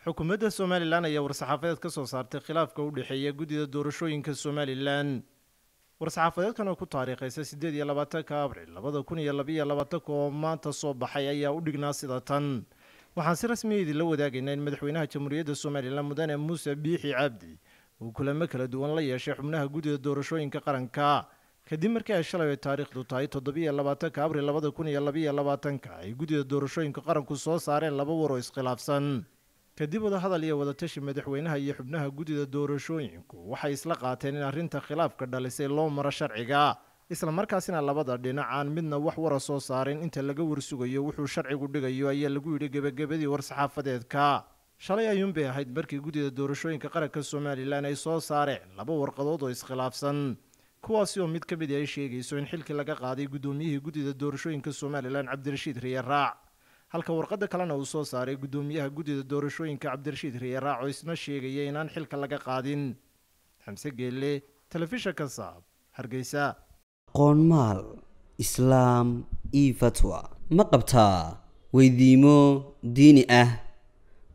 Xukuumadda Somalilan ayaa war-saxaafadeed ka soo saartay khilaafka u dhexeeya guddida doorashooyinka Somalilan. War-saxaafadeedkan oo ku taariikhaysa 28-ka Abril 2022 oo maanta soo baxay ayaa u dhignaa sida tan: waxaan si rasmiya idinla wadaagaynaa in madaxweynaha Jamhuuriyadda Somalilan Mudane Muuse Biixi Cabdi uu kulamo kala duwan la yeeshay xubnaha guddida doorashooyinka qaranka, kadib markii ay shalay taariikhdu tahay 27-ka Abril 2022 ay guddida doorashooyinka qaranku soo saareen laba war oo iskhilaafsan. Kadib wadahadal iyo wadatashi, madaxweynaha iyo xubnaha guddida doorashooyinku waxay isla qaateen in arrinta khilaafka dhalisay loo maro sharciga, islamarkaasina labada dhinac aan midna wax wara soo saarin inta laga warsugayo wuxuu sharcigu dhigayo, ayaa lagu yidhi gebagabadii war-saxaafadeedka. Shalay ayuunbay ahayd markii guddida doorashooyinka qaranka Somalilan ay soo saareen laba warqadood oo iskhilaafsan, kuwaasi oo mid ka mid ay sheegayso in xilkii laga qaaday guddoomiyihii guddida doorashooyinka Somalilan Cabdirashiid Riyaraac, halka warqadda kalena uu soo saaray guddoomiyaha guddida doorashooyinka Cabdirashiid Riyaraac oo isna sheegaya inaan xilka laga qaadin. Xamse Geelle, telefishanka Saab, Hargeysa. Qoonmaal Islaam io fatwa ma qabtaa weydiimo diini ah?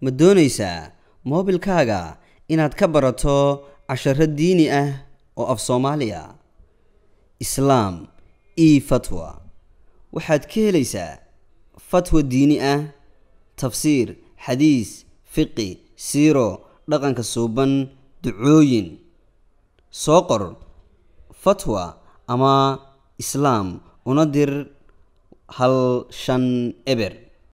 Ma doonaysaa moobilkaaga inaad ka barato casharo diini ah oo af Soomaaliya? Islaam io fatwa waxaad ka helaysaa fatwa diini ah, tafsiir, xadiis, fiqi, siiro, dhaqanka suuban, ducooyin. Soo qor fatwa ama Islaam una dir 150.